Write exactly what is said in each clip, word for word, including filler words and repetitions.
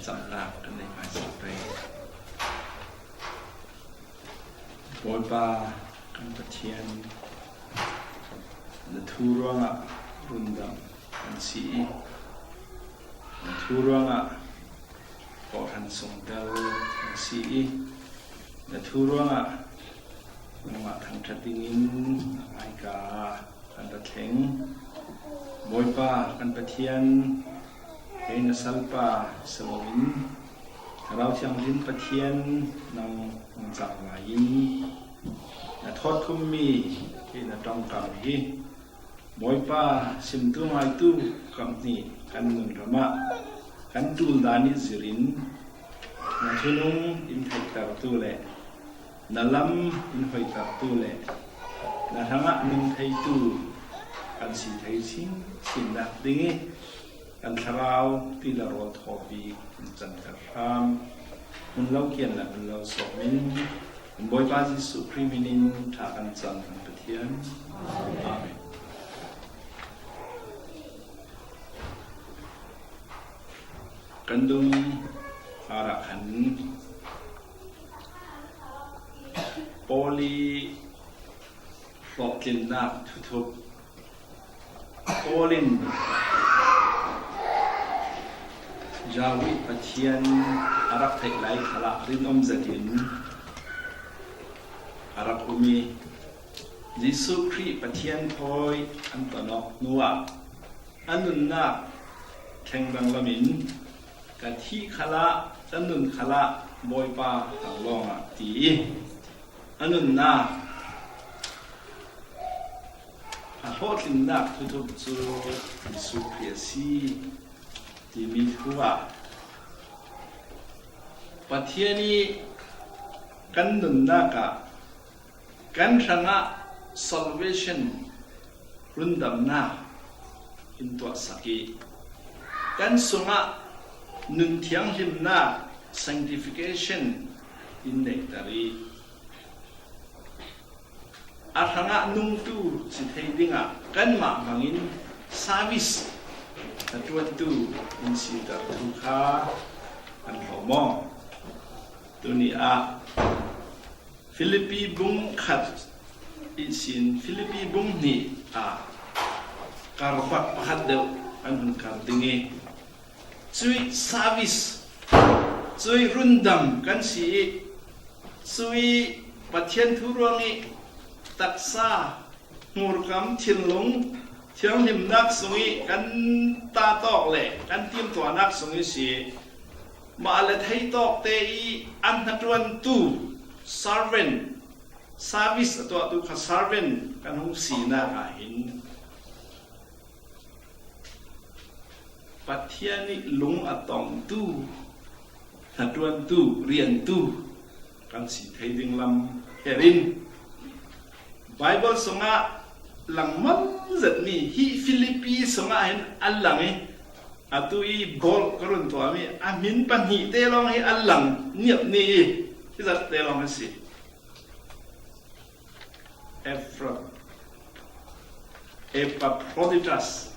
Samnak kan nei hmaisa pei. Bawipa kan Pathian, na thu ruangah rundam kan si i, na thu ruangah kawhhran sungtel kan si i, na thu ruangah nangmah thangṭhat dingin a ngaika kan ra thleng. Bawipa kan Pathian, kei na salpa si loin, Thlarau Thianghlim Pathian nang hong cang lai-in na thawtkhummi kei na ṭongkam hi. Bawipa, simtu ngaitu kamhnih kan nun ramah kan ṭul dan i zirin, na thunung in theihtertu le na lam in hoihtertu le na hrangah nung theitu kan si thei chin, chin nak ding i, kan thlarau ti le rawl thawpi kan canter hram, hun lo kian le hun lo sawmin, kan Bawipa Jesuh Khrih hminin ṭha kan cang kan Pathian. Amen. Kan dung harah khan Paul i hlawhtlinnak thuthup, Paul in Yahweh Pathian a rak theih lai khalah rinum zetin a rak um i, Jesuh Khrih Pathian thawi an ton awk hnuah a nunnak thleng danglamin, ka thih khalah, ka nun khalah Bawipa hang lawngah ti i, a nunnak, a hlawhtlinnak thuthup cu Jesuh Khrih a si timi thu ah Pathian i kan nunnak ah kan hrangah salvation, rundamnak in tuahsak i, kan sungah nun thianghlimnak, sanctification, in neihter i, a hrangah nungtu si thei dingah kanmah hmangin service a ṭuantu in siter thu kha kan hlawm aw. Tuni ah Filipi bung khat ihsin Filipi bung hnih ah karbak pakhat deuh kan hun kar ding i, cuih service, cuih rundam kan si i, cuih Pathian thu ruang i taksa, hmurkam, thinlung, thianghlimnak sung i kan tatawk le kan timtuahnak sung i si. Mah le theitawkte i an hnaṭuantu servant, service a tuahtu kha servant kan hung sinak ah hin Pathian i lung a tongtu, hnaṭuantu, riantu kan si thei ding lam her in, Bible sungah langmang zetmi hi Filipi sungah hin a lang i, atu i Paul ka run tuahmi a hmin pahnihte lawng hi a lang niap ni i, hi zatte lawng a si. Ephraim, Epaphroditus,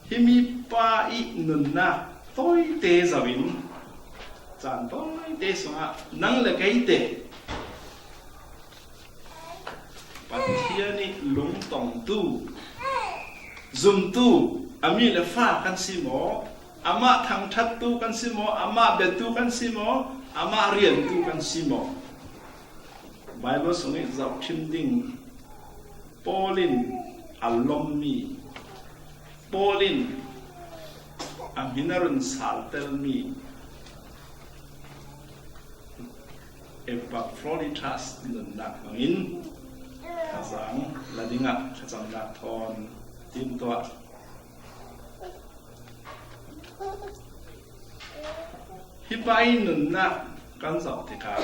himi pa i nunnak tawite zoh in, caan tawite sungah nang le keite Pathian i lungtongtu, zumtu, a mi le fa kan si maw? Amah thangṭhattu kan si maw? Amah biatu kan si maw? Amah riantu kan si maw? Bible sung i zohṭhim ding, Paul in a lawmmi, Paul in a hmin a run saltelmi Epaphroditus nunnak hmangin thazaang la dingah thlacamnak thawn timtuah. Hi pa i nunnak kan zoh tikah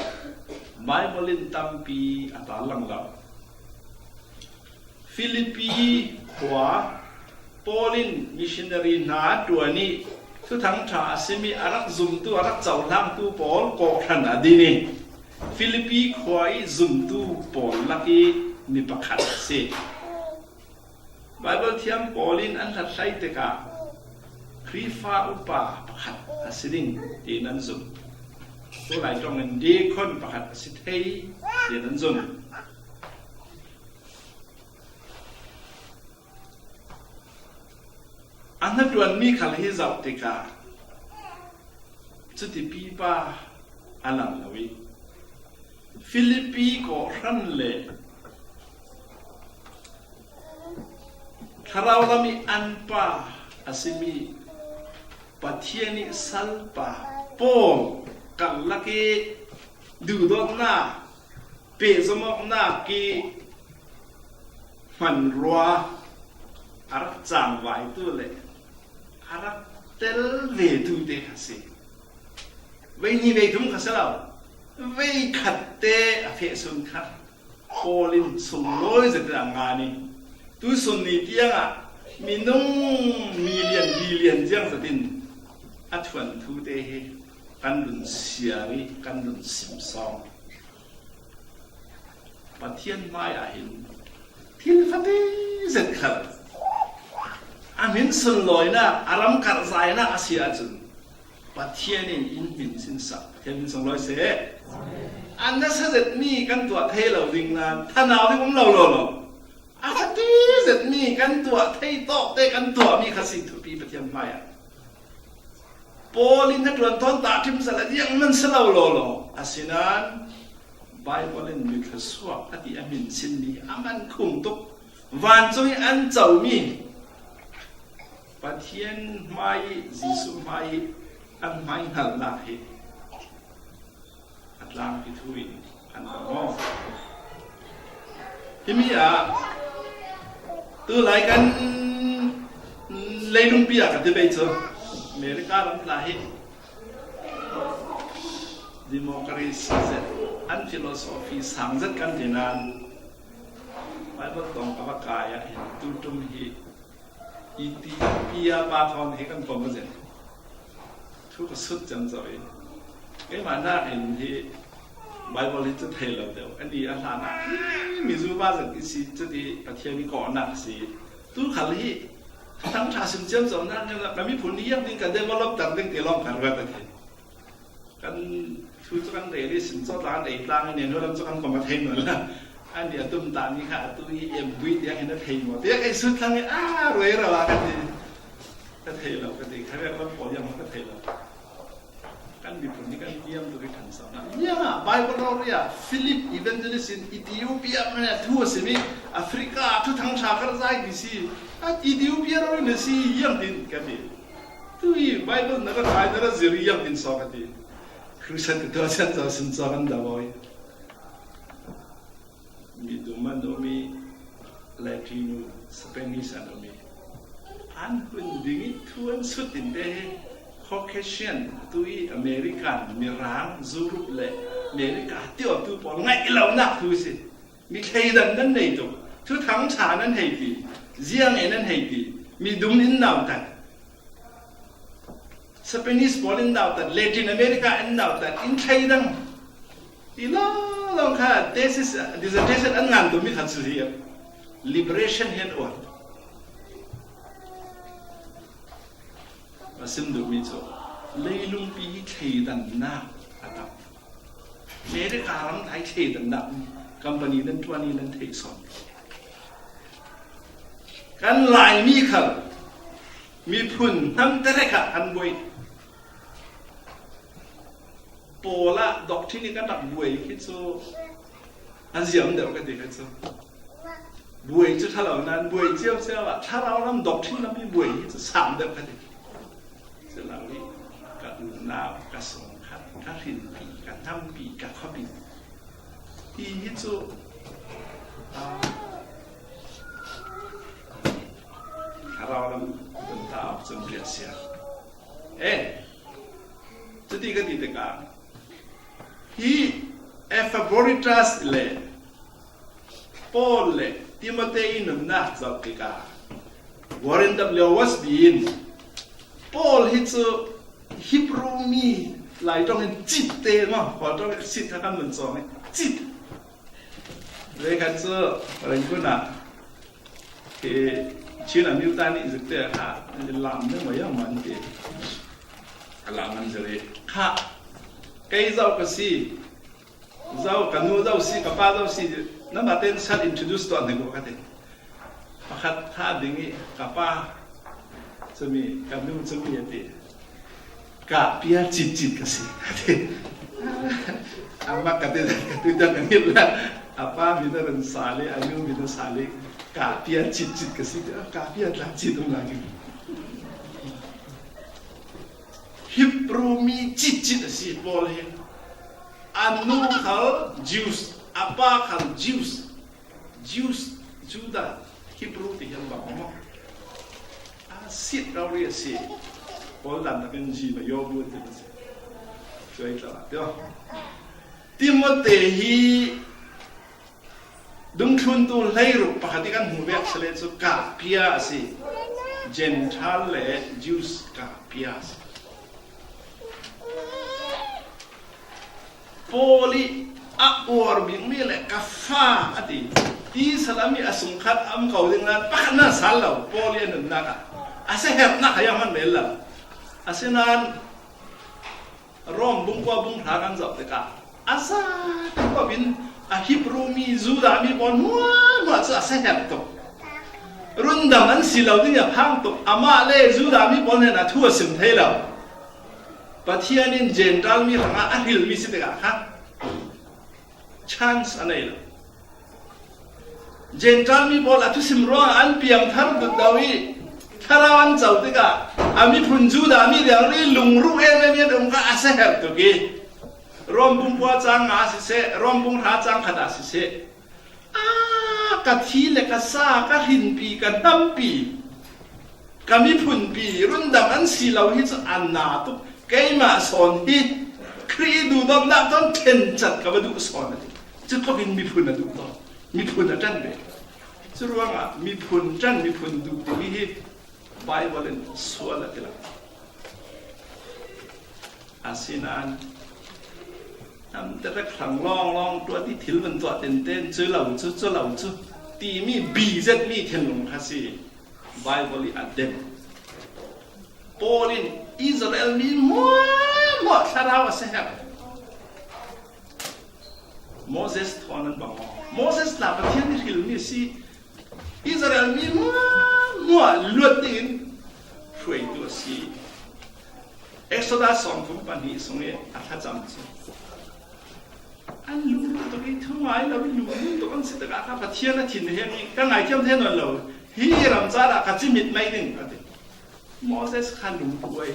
Bible in tampi a tarlang lo. Filipi khua Paul in missionary hna ṭuan i Thuthang ṭha a simi a rak zumtu, a rak cohlangtu pawl kawhhran a din i Filipi khua i zumtu pawl lak i mi pakhat a si. Bible thiam Paul in an hlathlai tikah Khrihfa upa pakhat a si ding tiin an zumh. Tulai tawngin deacon pakhat a si thei tiin an zumh. A hnaṭuan mi khal hi zauh tikah cuti pipa a lang lo ih, Filipi kawhhran le thlarau lam ih anpa a simi Pathian ih salpa Paul karlak ih duhdawtnak, pehzom awknak ih hmanrua a rak cangvaitu le a rak tel vetu te kha si. Vei hnih vei thum kha si lo. Vei khat te a feh sun kha Paul in sunglawi zet in a ngan ih, tu sun ni tiangah minung million billion ziang zet in a thuan thu te hi kan run siar ih kan run sim sawm. Pathian hmai ah hin thil fate zet khal a hmin sunlawinak, a ram karhzainak a si ahcun Pathian in in hmin sinsak. Pathian min sunglawi seh. A nasa zetmi kan tuah thei lo ding nain thanau hi um lo lo lo. A fate zetmi kan tuah thei tawk te kan tuahmi kha si thupi Pathian hmai ah. Paul in hnaṭuan tawn tahṭhim sal a ziang man si lo lawlaw. Asinain Baibal in mi thluasuak a ti a hmin sinmi a man khum tuk, vancung ih an comi Pathian hmai ih, Jesuh hmai ih an hmai hngalnak hi a tlangpi thu in an bang maw? Himi ah tulai kan leilungpi ah ka ti pei cu America ram tla hi democracy zet, an philosophy sang zet kan ti nain Baibal tawng ka va kai ah hin tutum hi Ethiopia pa thawn hi kan pom a zet. Thu ka sut ciamco i keimah nakin hi Baibal hi cu thei lo deuh. Ani a hlan ah hi mizu pa zet i si cuti Pathian i kawhnak a si. Tu khal hi Thuthang ṭha sim ciamco nak ka miphun ni yang ding ka develop ter ding ti lawng ka ruat a ti. Kan thu cu kan rel i sim cawt tlang an ei tlang i nen lam cu kan pom a thei nawn la. Ani a tum ta ni kha atu i em bui tiang hin a thei maw? Tiang ei sut thlang i a ruai rau a ka ti. Ka thei lo ka ti. Kha vek lam pawl yang ka thei lo. Kan miphun hi kan tiam tuk i kan sawm nak. Ziangah Bible rori ah Philip Evangelist in Ethiopia hmanh ah thu a simi Africa thuthang ṭha kar zai ti si. A Ethiopia rori na si yang tin ka ti. Tu i Bible na ra kai na ra zir i yang tin sawk a ti. Khristian ka tuah sian zo sim zo kan da bawi. Mi dum an um i Latino, Spanish an um i an hun ding i thu an sut in te hi Caucasian, tu i American, Mirang, Europe le America ti awtu pawl ngaih i lo nak thu si. Mi thleidan nan nei tuk, thuthang ṭha nan hei ti, ziang e nan hei ti, mi dum in nautat. Spanish pawl in nautat, Latin America in nautat, in thleidang. Ti lawng lawng kha thesis, dissertation an ngan tummi khat cu hi liberation hi an uar. A sim duhmi cu leilungpi hi thleidannak a tam. America ram thai thleidannak company nan ṭuan i nan theih sawn. Kan Laimi khal miphun hnam terek ah an buai. Paul ah doctrine i kan rak buai khi cu a ziam deuh ka ti kha cu. Buai cu ṭha lo nain buai cio cio ah thlarau lam doctrine lam i buai hi cu sang deuh ka ti. Culo i ka unau, ka sungkhat, ka hrinpi, ka hnampi, ka khuapi. Hi hi cu, ah, thlarau lam kan ta awk cun riat sia. Eh, cuti ka ti tikah hi Epaphroditus le Paul le Timothy i nunnak zoh tikah Warren W. Wiersbe in Paul hi cu Hebrew mi lai ṭawng in cit te maw, Paul ṭawng in cit kha kan vun cawng i cit. Vei khat cu Rangoon ah hi Chin a miu ta ni zik te kha lam ne mo ya man te. A lam man zare kha. Kei zau ka si. Zau ka nu zau si, ka pa zau si. Na ma ten sal introduce to ne ko ka te. Pakhat kha ding i ka pa. Chumi ka nu chumi a te. Ka pia chit chit ka si. Ama ka te ka tu ta ka ni la. A pa mi na ran sa le, a nu mi na sa le. Ka pia chit chit ka si. Ka pia tla chit um la ki. Hebrew mi chit chit a si Paul hi. A nu khal Jews, a pa khal Jews. Jews, Judah, Hebrew ti hiam bang maw. A sit rau ri a si. Paul dan takin ji ma yo bu ti si. Chuai tla tio. Timothy hi dungthluntu hleiruk pakhat i kan hmu vek sele chu kapia a si. Gentile le Jews kapia a si. Paul i a uar bik mi le ka fa a ti. Ti salam i a sung khat am kau ding nan pakhat na sal lo. Paul i a nunnak a. A se herhnak a yam han mel lo. A se nan Rom bung kua bung hra kan zauh te ka. A sa te ko bin a Hebrew mi Judah mi pawl hmuahhmuah chu a se herh tuk. Rundam an si lo ding a phang tuk. Amah le Judah mi pawl nen a thu a sim thei lo. Pathian in Gentile mi hrangah a hril mi si tikah kha chance a nei lo. Gentile mi pawl a thusim ruangah an piang thar dut lo i thlarau an co tikah a miphun Judah mi riangri lungruh em em i an um kha a se herh tuk i Rom bung kua cang nga siseh, Rom bung hra cang khat ah siseh. A ka thi le ka sa, ka hrinpi, ka hnampi, ka miphunpi, rundam an si lo hi chu a na tuk. Keimah sawn hi Khrih duhdawtnak tawn ṭhencat ka va duh sawn a ti. Cu thokin miphun a duh tawn. Miphun a ṭan ve. Cu ruangah miphun ṭan, miphun duh timi hi Bible in sual a ti lo. Asinain namte rak hlang lawnglawng tuah ti thil van tuah tenten cu lo cu, cu lo cu timi B Z mi thinlung kha si. Bible i a dem. Paul in Israel mi hmuahhmuah thlarau a si herh. Moses thawn an bang aw. Moses tla Pathian i hrilmi a si. Israel mi hmuahhmuah luat dingin hruaitu a si. Exodus sawmthum pahnih sung i a thlacam cu. An lungruh tuk i thungai lo i lungruh tuk an si tikah kha Pathian a thin heng i ka ngaithiam thei nawn lo. Hi ram caah ka cimit mai ding a ti. Moses kha lungruh ai.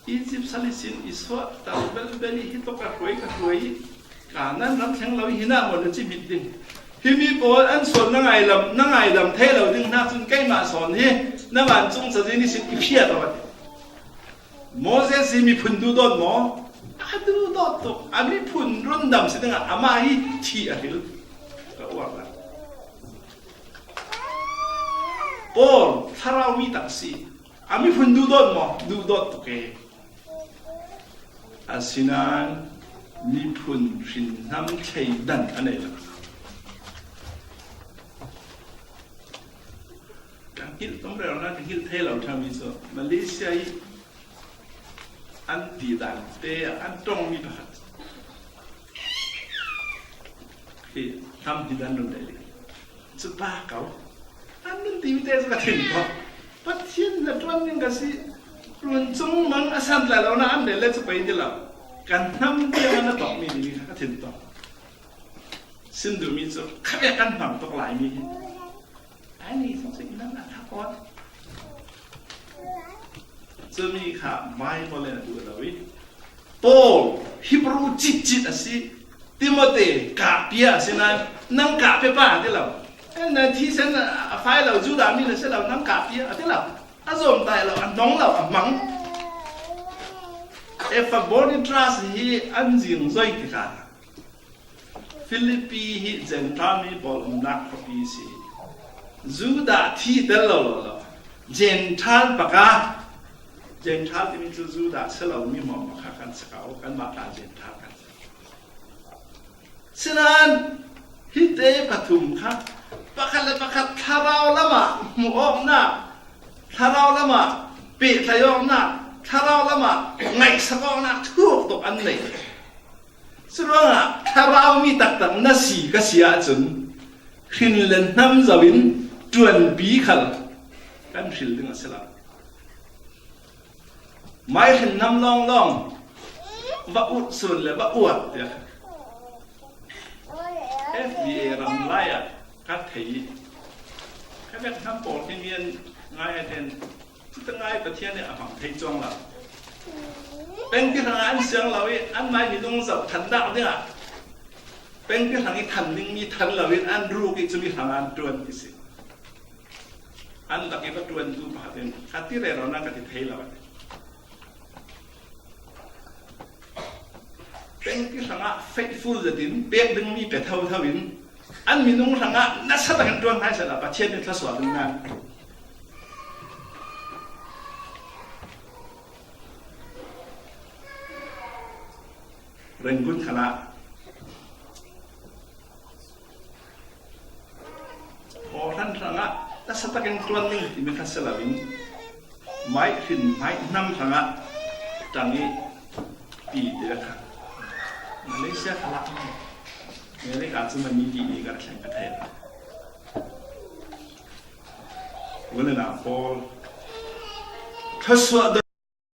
Egypt sal ihsin i suah tal belbel i hi tuk ka hruai, ka hruai i Kanaan ram thleng lo i hinah maw na cimit ding. Himi pawl an sual na ngailam, na ngailam thei lo ding hna cun keimah sawn hi na vancung cazin ihsin i phiat aw a ti. Moses hi miphun duhdawt maw? A duhdawt tuk. A miphun rundam si dingah amah hi thih a hril. Ka uar lai. Paul, thlarau mi tak si. A miphun duhdawt maw? Duhdawt tuk e. Asinain miphun hrinhnam thleidan a nei lo. Kan hngilh tum rero hna, kan hngilh thei lo ṭhami cu Malaysia i an ti dan te ah an ṭongmi pakhat hi hlam hi dan run dai ding. Cu pa ko an nun timi te cu ka thin ko. Pathian na ṭuan ding ka si. Run cung mang a san tla lo na an le le cu pei ti lo. Kan hnam tiang an a tawkmi timi kha ka thin tawk. Sim duhmi cu khavek kan hmang tuk lai mi hi. Ai ni cu cu i nan a thak aw. Cumi kha Bible in a duh lo i Paul Hebrew citcit a si. Timothy kahpia a si nan nang kahpia pa a ti lo. Nan thisen a fai lo Judah mi na si lo nang kahpia a ti lo. A zawm tai lo, a hnong lo, a hmang. Epaphroditus hi an zing zoi tikah Philippi hi Gentile mi pawl umnak khuapi si. Judah thi tel lo lo lo. Gentile paka. Gentile timi cu Judah si lo mi hmuahhmuah kha kan si ko, kanmah ta Gentile kan si. Sinain hi te pathum kha Pakhat le pakhat thlarau lamah hmuh awkna, thlarau lamah pehtlaih awkna, thlarau lamah ngaihsak awkna thuak tawk an nei. Curuangah thlarau mi taktak na si ka si ahcun hrin le hnam zoin ṭuanpi khal kan hril ding a si lo. Mai hrin hnam lawnglawng va ut sun le va uat tiah F B A ram lai ah ka thei i, ka vek hnam pawl khi mi an ngai a ten, cuta ngai Pathian nih a hmang thei cuang lo. Pengti hrangah an siang lo i, an mai minung zoh than dah dingah pengti hrang i than ding mi than lo in an ruk i, cumi hrang an ṭuan ti si. An lak i va ṭuantu pakhat in ka ti rero nan ka ti thei lo. Pengti hrangah faithful zetin pek dingmi pe thotho in an minung hrangah nasa takin ṭuan hai sehla Pathian nih thluasuah ding nan. Rangoon khalah Hawhran hrangah nasa takin ṭuan ding timi kha si loin, mai hrin mai hnam hrangah ṭang i ti te kha Malaysia khalah America cu mani ti ni ka thleng ka thei. U le nau pawl, thluasuah